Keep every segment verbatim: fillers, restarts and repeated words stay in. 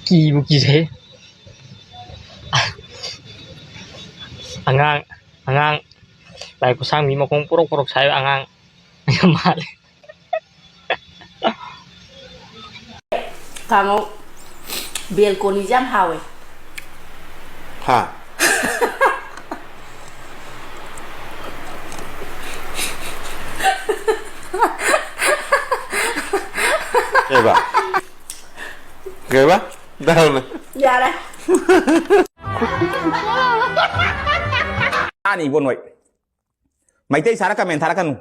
ꯀꯤꯕꯨ ꯀꯤꯖꯩ꯫ ꯑꯉꯥꯡ, ꯑꯉꯥꯡ ꯂꯥꯏ ꯈꯨꯠꯁꯥꯡꯕꯤ ꯃꯈꯣꯡ ꯄꯣꯔꯣꯛ ꯄꯣꯔꯣꯛ ꯁꯥꯏꯕ ꯑꯉꯥꯡ ꯌꯥꯝ ꯃꯥꯜꯂꯦ꯫ ꯀꯥꯡꯉꯧ꯫ ꯕꯦꯜꯀꯣꯅꯤꯁꯦ ꯌꯥꯝ ꯍꯥꯎꯋꯦ꯫ ꯍꯥ? ꯀꯩꯕ? ꯀꯩꯕ? ꯗꯥꯎꯅ꯫ ꯌꯥꯔꯦ꯫ ꯇꯥꯅꯤ ꯏꯕꯣ ꯅꯣꯏ꯫ ꯃꯩꯇꯩ ꯁꯥꯔ ꯀꯃꯦꯟ ꯊꯥꯔꯛꯀꯅꯨ꯫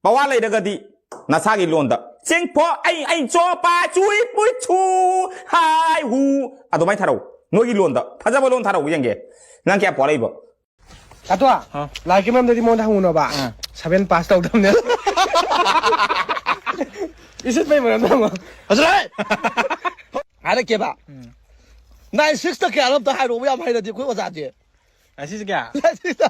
ꯄꯋꯥ ꯂꯩꯔꯒꯗꯤ ꯅꯁꯥꯒꯤ ꯂꯣꯟꯗ ꯆꯤꯡꯐꯣ ꯑꯩ ꯑꯩ ꯆꯣꯄꯥ ꯆꯨꯏ ꯄꯨꯏ ꯆꯨ ꯍꯥꯏ ꯍꯨ ꯑꯗꯨꯃꯥꯏꯅ ꯊꯥꯔꯛꯎ꯫ ꯅꯣꯏꯒꯤ ꯂꯣꯟꯗ ꯐꯖꯕ ꯂꯣꯟ ꯊꯥꯔꯛꯎ ꯌꯦꯡꯒꯦ꯫ ꯅꯪ ꯀꯌꯥ ꯄꯋꯥ ꯂꯩꯕ? ꯑꯗꯣ, ꯍꯥ? ꯂꯥꯏꯔꯤꯛꯀꯤ ꯃꯔꯝꯗꯗꯤ ꯃꯉꯣꯟꯗ ꯍꯪꯉꯨꯅꯣꯕ꯫ ꯑꯥ꯫ ꯁꯚꯦꯟ ꯄꯥꯁ ꯇꯧꯗꯕꯅꯦ꯫ ꯏꯁꯤꯠꯄꯩ ꯃꯔꯝꯗ ꯍꯪꯉꯣ꯫ ꯐꯖꯔꯦ! ꯍꯥꯏꯔꯛꯀꯦꯕ꯫ ꯎꯝ꯫ ꯅꯥꯏꯟ ꯁꯤꯛꯁꯇ ꯀꯌꯥꯅꯣ ꯑꯝꯇ ꯍꯥꯏꯔꯛꯑꯣꯕ, ꯌꯥꯝ ꯍꯩꯔꯗꯤ ꯑꯩꯈꯣꯏ ꯑꯣꯖꯥꯗꯤ꯫ ꯂꯥꯏꯁꯤꯁ ꯀꯌꯥ? ꯂꯥꯏꯁꯤꯁ꯫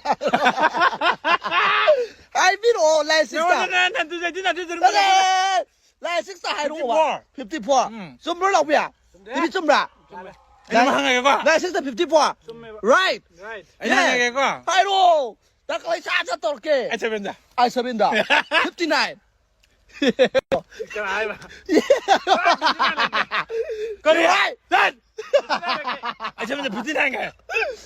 ꯍꯥꯏꯕꯤꯔꯛꯑꯣ, ꯂꯥꯏꯁꯤꯁꯇ꯫ ꯅꯉꯣꯟꯗ ꯅ-, ꯅ-, ꯅ-, ꯅ-, ꯅ-, ꯅ-, ꯅ-, ꯅ-, ꯂꯥꯏꯁꯤꯁꯇ ꯍꯥꯏꯔꯛꯑꯣꯕ꯫ Fifty four. Fifty four. ꯎꯝ꯫ ꯆꯨꯝꯕ꯭ꯔꯣ, ꯂꯥꯎꯕꯤ? ꯆꯨꯝꯃꯦ꯫ ꯆꯨꯝꯕ꯭ꯔꯥ? ꯆꯨꯝꯃꯦ꯫ ꯑꯩꯅ ꯑꯃ ꯍꯪꯉꯒꯦꯀꯣ꯫ ꯂꯥꯏꯁꯤꯁꯇ ꯐꯤꯐꯇꯤ ꯐꯣꯔ꯫ ꯆꯨꯝꯃꯦꯕ꯫ Right꯫ Right꯫ ꯑꯩꯅ Yes꯫ ꯍꯪꯉꯒꯦꯀꯣ꯫ ꯍꯥꯏꯔꯛꯑꯣ꯫ ꯅꯪ ꯀꯃꯥꯏ ꯆꯥ ꯆꯠ ꯇꯧꯔꯛꯀꯦ? ꯑꯩ ꯁꯚꯦꯟꯗ꯫ ꯑꯩ ꯁꯚꯦꯟꯗ꯫ Fifty nine. ꯀꯅꯥ ꯍꯥꯏꯕ? ꯀꯔꯤ? ꯆꯠ! ꯑꯩ ꯁꯚꯦꯟꯗ ꯐꯤꯐꯇꯤ ꯅꯥꯏꯟ ꯀꯥꯏ꯫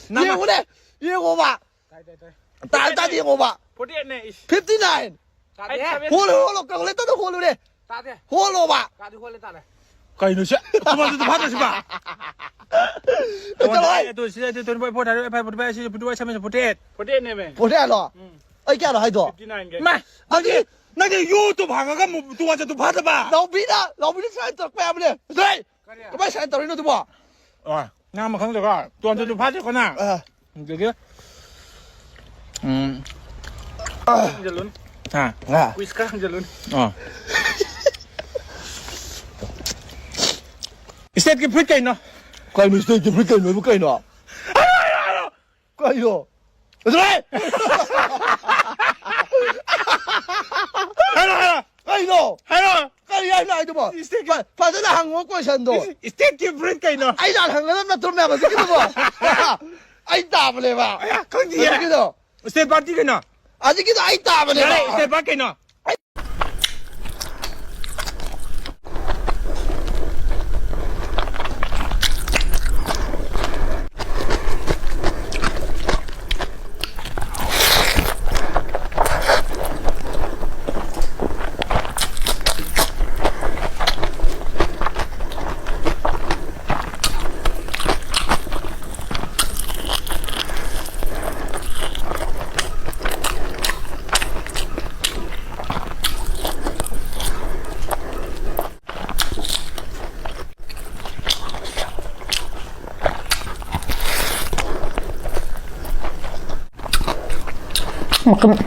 ꯅꯪ ꯌꯦꯡꯉꯨꯅꯦ, ꯌꯦꯡꯉꯣꯕ꯫ ꯇꯥꯏ, ꯇꯥꯏ, ꯇꯥꯏ꯫ ꯇꯥꯏ, ꯇꯥꯏ, ꯌꯦꯡꯉꯣꯕ꯫ ꯐꯣꯔꯇꯤ ꯑꯩꯠꯅꯦ, ꯏꯁ꯫ Fifty nine. ꯇꯥꯗꯦ꯫ ꯍꯣꯜꯂꯨ, ꯍꯣꯜꯂꯨ, ꯀꯥꯜꯀꯨꯂꯦꯇꯔꯗ ꯍꯣꯜꯂꯨꯅꯦ꯫ ꯇꯥꯗꯦ꯫ ꯍꯣꯜꯂꯣꯕ꯫ ꯇꯥꯗꯤ ꯍꯣꯜꯂꯦ, ꯇꯥꯔꯦ꯫ ꯀꯩꯅꯣ ꯁꯤ? ꯇꯣꯉꯥꯟ ꯇꯣꯉꯥꯟ ꯐꯥꯗ꯭ꯔꯣ ꯁꯤꯕ? ꯆꯠꯂꯣ ꯍꯥꯏ꯫ ꯑꯗꯨ ꯁꯤꯗ ꯑꯗꯨ twenty four, thirty five, forty five, sixty, fifty one, seventy, forty eight. Forty ꯑꯩꯠꯅꯦꯃꯦ꯫ ꯐꯣꯔꯇꯤ ꯑꯩꯠꯂꯣ? ꯎꯝ꯫ ꯑꯩ ꯀꯌꯥꯅꯣ ꯍꯥꯏꯗꯣ? ꯐꯤꯐꯇꯤ ꯅꯥꯏꯟꯒꯤ꯫ ꯃꯥ, ꯅꯪꯗꯤ YouTube ꯍꯥꯡꯉꯒ ꯑꯃꯨꯛ ꯇꯣꯉꯥꯟ ꯆꯠꯇꯨ ꯐꯥꯗꯕ? ꯂꯥꯎꯕꯤꯅ, ꯂꯥꯎꯕꯤꯅ ꯁꯨꯃꯥꯏꯅ ꯇꯧꯔꯛꯄ ꯌꯥꯕꯅꯦ꯫ ꯀꯔꯤ? ꯀꯃꯥꯏꯅ ꯁꯨꯃꯥꯏꯅ ꯇꯧꯔꯤꯅꯣ ꯑꯗꯨꯕꯣ? ꯑꯣ, ꯅꯪ ꯑꯃ ꯈꯪꯗ꯭ꯔꯣ? ꯇꯣꯉꯥꯟ ꯆꯠꯇꯨ ꯐꯥꯗꯦꯀꯣ ꯅꯪ? ꯑꯥ꯫ ꯑꯗꯒꯤ, ꯎꯝ꯫ ꯍꯪꯖꯜꯂꯨꯅꯤ꯫ ꯍꯥ? ꯑꯥ꯫ ꯀꯨꯏꯁ ꯈꯔ ꯍꯪꯖꯜꯂꯨꯅꯤ꯫ ꯑꯥ꯫ Stateꯀꯤ ꯐꯨꯔꯤꯠ ꯀꯩꯅꯣ? ꯀꯩꯅꯣ stateꯀꯤ ꯐꯨꯔꯤꯠ ꯀꯩꯅꯣꯕꯨ ꯀꯩꯅꯣ? ꯍꯥꯏꯔꯣ, ꯍꯥꯏꯔꯣ, ꯍꯥꯏꯔꯣ! ꯀꯩꯅꯣ? ꯑꯗꯨ ꯂꯩ! ꯍꯥꯏꯔꯣ, ꯍꯥꯏꯔꯣ! ꯀꯩꯅꯣ? ꯍꯥꯏꯔꯣ! ꯀꯩ-, ꯀꯔꯤ ꯍꯥꯏꯅꯣ ꯍꯥꯏꯗꯨꯕꯣ? ꯐ- ꯐꯖꯅ ꯍꯪꯉꯣ questionꯗꯣ꯫ Stateꯀꯤ breed ꯀꯩꯅꯣ? ꯑꯩ ꯂꯥꯟ ꯍꯪꯒꯗꯕ ꯅꯠꯇ꯭ꯔꯣ ꯃꯌꯥꯝ ꯍꯧꯖꯤꯛꯀꯤꯗꯨꯕꯣ? ꯑꯩ ꯇꯥꯕꯅꯦꯕ꯫ ꯑꯌꯥ, ꯈꯪꯗꯤꯌꯦ꯫ ꯍꯧꯖꯤꯛꯀꯤꯗꯣ꯫ State birdꯇꯤ ꯀꯩꯅꯣ? ꯍꯧꯖꯤꯛꯀꯤꯗꯣ ꯑꯩ ꯇꯥꯕꯅꯦꯕ꯫ ꯌꯥꯔꯦ, state bird ꯀꯩꯅꯣ? ꯃꯀꯛ